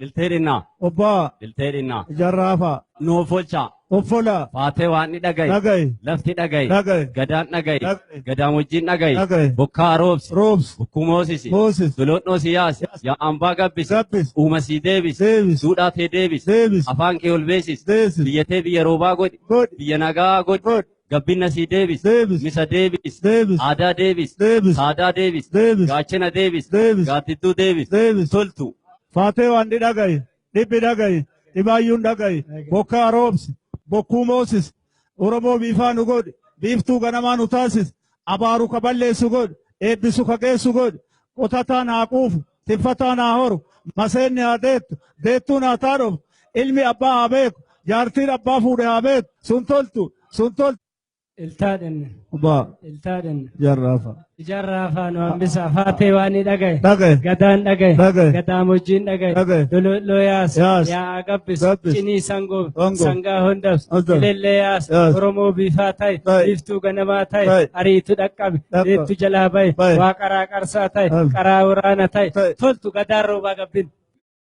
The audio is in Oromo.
Ilteedhinna. Obbaa. Ilteedhinna. Ijarraafa. Nuuf olcha. Offola. Faatee waan ni dhagaye. Dhagaye. Lafti dhagaye. Dhagaye. Gadaan dhagaye. Dhagaye. Gadaan wajjin dhagaye. Dhagaye. Bokkaa roobsi. Roobsi. Bokkuu moosisi. Moosis. Loloonnoo si yaasi. Yaa ambaa gabbisi. Gabbisi. Uuma sii deebisi. Deebisi. Duudhaa tee deebisi. Deebisi. Afaan kee ol beesisi. Deebisi. Biyya tee biyya roobaa godhi. Godhi. Biyya nagaa godhi. Godhi. Gabbinna sii deebisi. Deebisi. Misa deebisi. Deebisi. Aadaa deebisi. Deebisi. Saadaa deebisi. Deebisi. Gaachana deebisi. Deebisi. Gaaddidduu deebisi. Deebisi. Toltu. Faatee waan ni dhagaye. Dhibbi dhagaye. Dhibaayyuun dhagaye. Bokkaa roobsi. Bokkuu moosis. Oromoo biifaa nu godhi. Biiftuu ganamaa nu taasis. Abaaru ka balleessu godhi. Eebbisu ka geessu godhi. Qotataan haa quufu. Tiffataan haa horu. Maseenni haa deettu. Deettuun haa taadhofu. Ilmi abbaa haa beeku. Jaartiin abbaa fuudhe haa beeku. Sun toltu. Sun toltu. Iltaadhinna. Obbaa. Iltaadhinna. Ijarraafa. Ijarraafaa nu hambisa. Faatee waan ni dhagaye. Dhagaye. Gadaan dhagaye. Dhagaye. Gadaamojiin dhagaye. Dhagaye. Lololoo yaas. Yaas. Yaa'aa gabbis. Gabbis. Cinii sangoof. Sangoof. Sangaa hundabs. Hundabs. Ilellee yaas. Yaas. Oromoo biifaa ta'e. Ta'e. Biiftuu ganamaa ta'e. Ta'e. Ariitu dhaqqabe. Dhaqqabe. Deettu jalaa bahe. Bahe. Waa qaraa qarsaa ta'e. Ta'e. Qaraa waraana ta'e. Ta'e. Toltu gadaan roobaa gabbin.